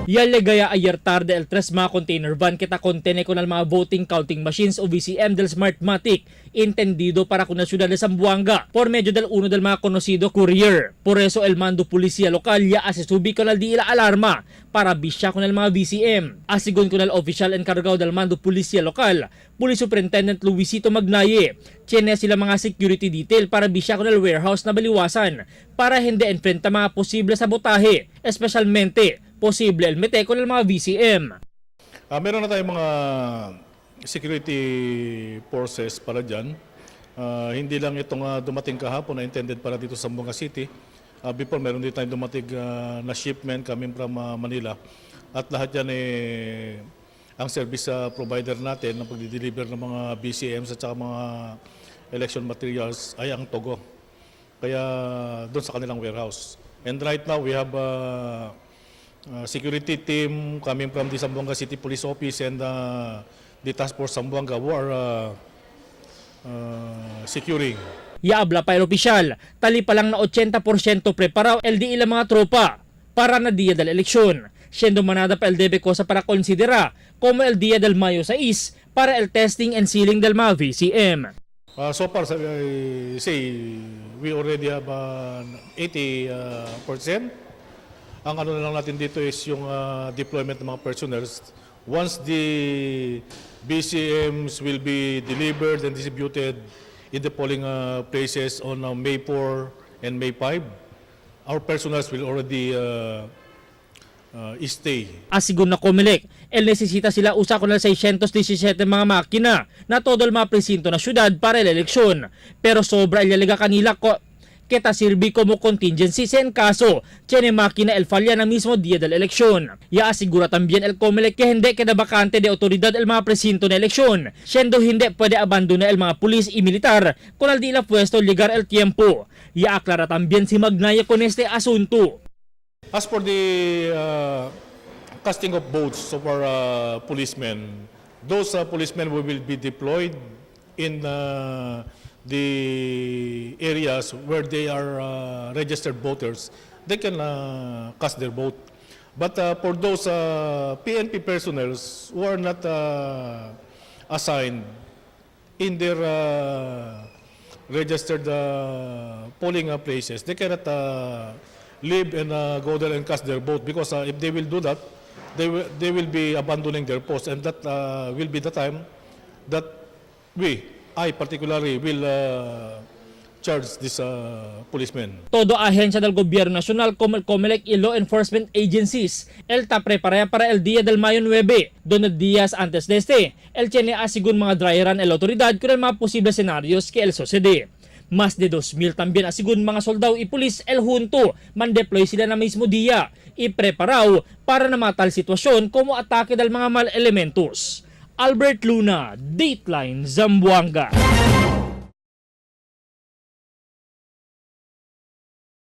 Ya llega ayer tarde el tres mga container van que ta contene con el mga voting counting machines o VCM del Smartmatic entendido para con la ciudad de Zamboanga por medio del uno del mga conocido courier. Por eso el mando policía local ya hace subi con el di la alarma para bisya con el mga VCM. Asigon con el oficial encargado del mando policía local, Police Superintendent Luisito Magnaye, tiene sila mga security detail para bisya con el warehouse na baliwasan para hindi enfrenta mga posible sabotahe, espesyalmente posible el mete con el mga VCM. Meron na tayong mga security forces para dyan. Hindi lang itong dumating kahapon na intended para dito sa Zamboanga City. Before, meron din tayong dumating na shipment coming from Manila. At lahat yan eh, ang service provider natin ng pagdi-deliver ng mga VCMs at saka mga election materials ay ang Togo. Kaya doon sa kanilang warehouse. And right now, we have security team coming from the Zamboanga City Police Office and the Task Force Zamboanga who are securing. Ya habla pa el opisyal, tali pa lang na 80% preparado el di ilang mga tropa para na día del eleksyon. Siendo manada pa el debe cosa para considera como el día del Mayo 6 para el testing and sealing del mga VCM. So far, say, we already have 80%. Percent. Ang ano na lang natin dito is yung deployment ng mga personnels. Once the VCMs will be delivered and distributed in the polling places on May 4 and May 5, our personnels will already stay. Asigon na Comelec, el necesita sila usa con el 617 mga makina na todo el mga presinto na syudad para el eleksyon. Pero sobra el yalega kanila ko kita sirbi como contingency en caso tiene máquina el falla na mismo día de la elección. Ya asegura también el Comelec que hindi queda vacante de autoridad el mga presinto na eleksyon, siendo hindi puede abandonar el mga pulis y militar con el dila puesto llegar el tiempo. Ya aclara también si Magnaya con este asunto. As for the casting of votes of our policemen, those policemen will be deployed in the areas where they are registered voters. They can cast their vote. But for those PNP personnel who are not assigned in their registered polling places, they cannot leave and go there and cast their vote because if they will do that, they will be abandoning their post, and that will be the time that we, I particularly, will charge this policemen. Todo agencia del gobierno nacional como el COMELEC y law enforcement agencies. El ta prepara para el día del Mayo 9, donde días antes de este, el tiene asigun mga dry run el autoridad con el mga posibles escenarios que el sucede. Más de 2,000 también asigun mga soldado y pulis el junto, man-deploy sila na mismo día y preparado para na matal sitwasyon como atake del mga mal elementos. Albert Luna, Dateline, Zamboanga.